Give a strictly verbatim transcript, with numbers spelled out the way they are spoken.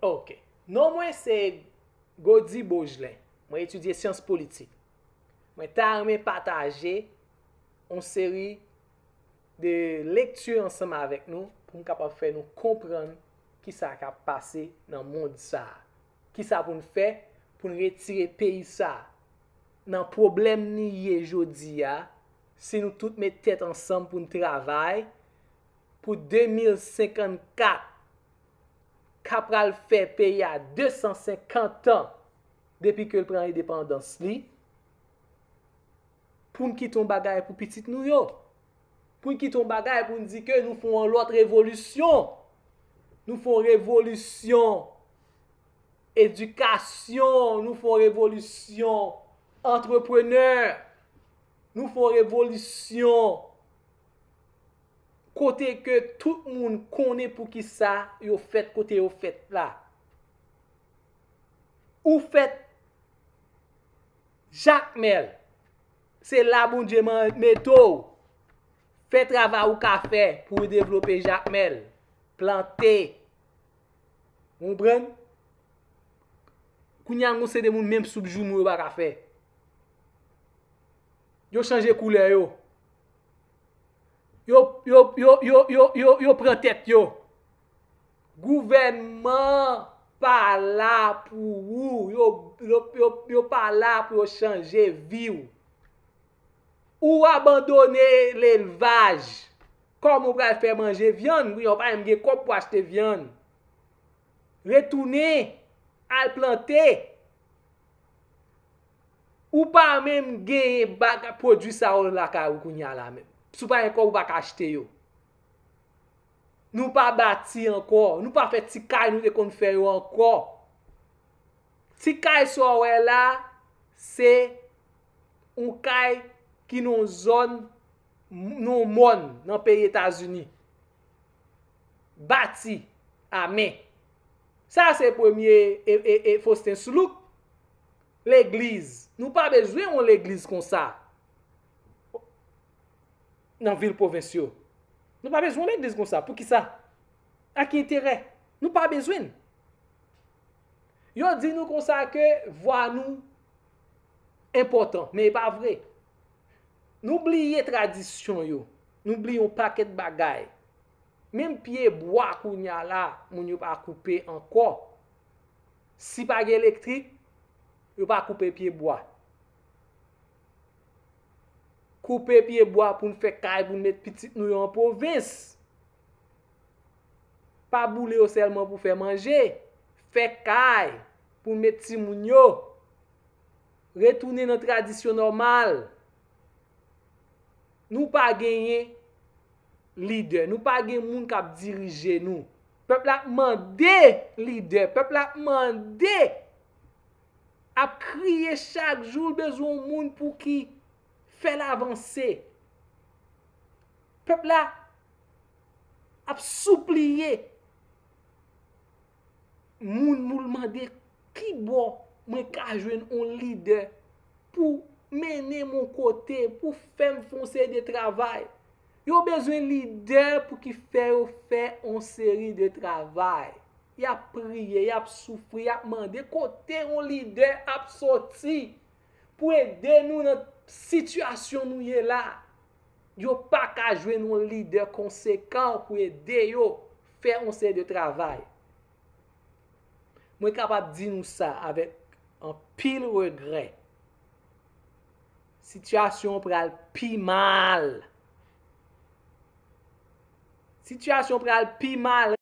Ok. Non mwen se Gody Beaujolin. Mwen etidye syans politik. Mwen ta renmen pataje yon seri de lekti ansanm avèk nou pou m kapab fè nou konprann kisa k ap pase nan mond sa a. Kisa pou n fè pou n retire peyi sa a nan pwoblèm ni ye jodi a, si nou tout met tèt ansanm pou n travay pou de mil senkannkat, ka pral fè peyi a de san senkant an depi ke l pran endepandans li, pou n kite yon bagay pou pitit nou yo. Pou n kite yon bagay pou n di ke nou fè yon lòt revolisyon. Nou fè yon revolisyon edikasyon, nou fè yon revolisyon antreprenè, nou fè yon revolisyon kote ke tout moun konnen poukisa yo fèt kote yo fèt la. Ou fèt Jakmèl. Se la Bondye mete w. Fè travay ou ka fè pou w devlope Jakmèl. Plante. Ou konprann? Kounye a, nou se de moun menm soup joumou yo pa ka fè. Yo chanje koulè yo. Yo, yo, yo, yo, yo, yo, yo pran tèt yo. Gouvènman pa la pou ou. Yo, yo, yo, yo pa la pou yo chanje vi w. Ou abandone lelvaj. Kòman w pral fè manje vyann? Wi, ou pa menm gen kòb pou achte vyann. Retounen, al plante. Ou pa menm genyen baga-, pwodui sa yo lakay ou kounye a la menm. Si w pa gen kòb, ou pa ka achte yo. Nou pa bati ankò. Nou pa fè ti kay nou te konn fè yo ankò. Ti kay sa w wè la, se yon kay ki nan yon zòn, nan yon mòn nan peyi Etazini. Bati a men. Sa se premye e, e, e Faustin Soulouque. Legliz. Nou pa bezwen yon legliz konsa nan vil pwovens yo. Nou pa bezwen yon legliz konsa. Poukisa? A ki enterè? Nou pa bezwen l. Yo di nou konsa ke vwa nou enpòtan, men e pa vre. Nou bliye tradisyon yo. Nou bliye yon pakèt bagay. Menm pye bwa kounye a la, moun yo pa koupe ankò. Si pa gen elektrik, yo pa koupe pye bwa. Koupe pye bwa pou n fè kay, pou n met pitit nou yo an pwovens. Pa boule yo sèlman pou fè manje. Fè kay pou n met timoun yo. Retounen nan tradisyon nòmal. Nou pa genyen lidè. Nou pa gen moun k ap dirije nou. Pèp la ap mande lidè. Pèp la ap mande, ap kriye chak jou, l bezwen yon moun pou ki fè l avanse. Pèp la ap sipliye moun pou l mande ki bò mwen ka jwenn yon lidè pou mennen m yon kote, pou fè m fè yon seri de travay. Yo bezwen lidè pou ki fè yo fè yon seri de travay. Y ap priye, y ap soufri, y ap mande kote yon lidè ap soti pou ede nou nan sitiyasyon nou ye la. Yo pa ka jwenn yon lidè konsekan pou ede yo fè yon seri de travay. Mwen kapab di nou sa avèk anpil regrè. Sitiyasyon an pral pi mal. Sitiyasyon pral pi mal.